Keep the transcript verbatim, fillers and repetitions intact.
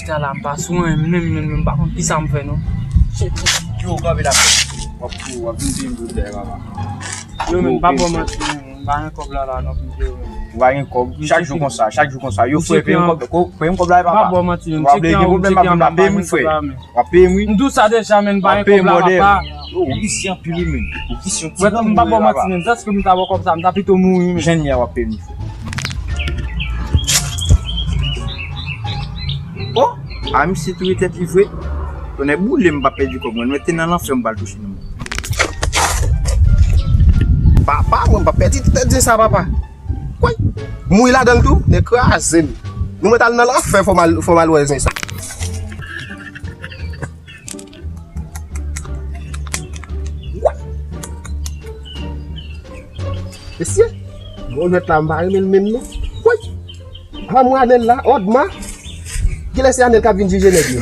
Sa la, m pa sou anyen menm, menm, menm, m pa konn kisa m fè non. Yo, kanpe la. W ap tou, w ap vin peye m pou dèyè papa. Yo, men, m pa ba w manti, men, m pa gen kòb la, la, non, pou m peye w, men. Ou pa gen kòb, chak jou konsa, chak jou konsa. Yo, frè, peye m kòb, ko-, peye m kòb la, papa. M pa ba w manti, men, w ap vle gen pwoblèm avè m la, peye m, frè. W ap peye m, wi. M di w sa deja, men, m pa gen kòb la, papa. Yo, ou visye anpil, wi, men. Ou visye yon ti. M pa ba w manti, men, dèske m ta ba w kòb sa, m ta pito mouri, men. Jèn ya, w ap peye m, frè. Oh, a misye touye tèt li vre. Tonnè boule m pa pèdi kòb mwen. Mwen te nan lanfè m pral touche nan mwen. Papa, mwen pa pèdi tèt di sa, papa. Kway. Mouri ladan l tou, nèg kraze m. Nou mèt al nan lanfè, fò m al, fò m al wè zen sa. Mesye, bon jwèt la, m pa renmen l menm non. Woy! Avan mwen Anèl la, Odma. Kilè se Anèl k ap vin jije nèg yo?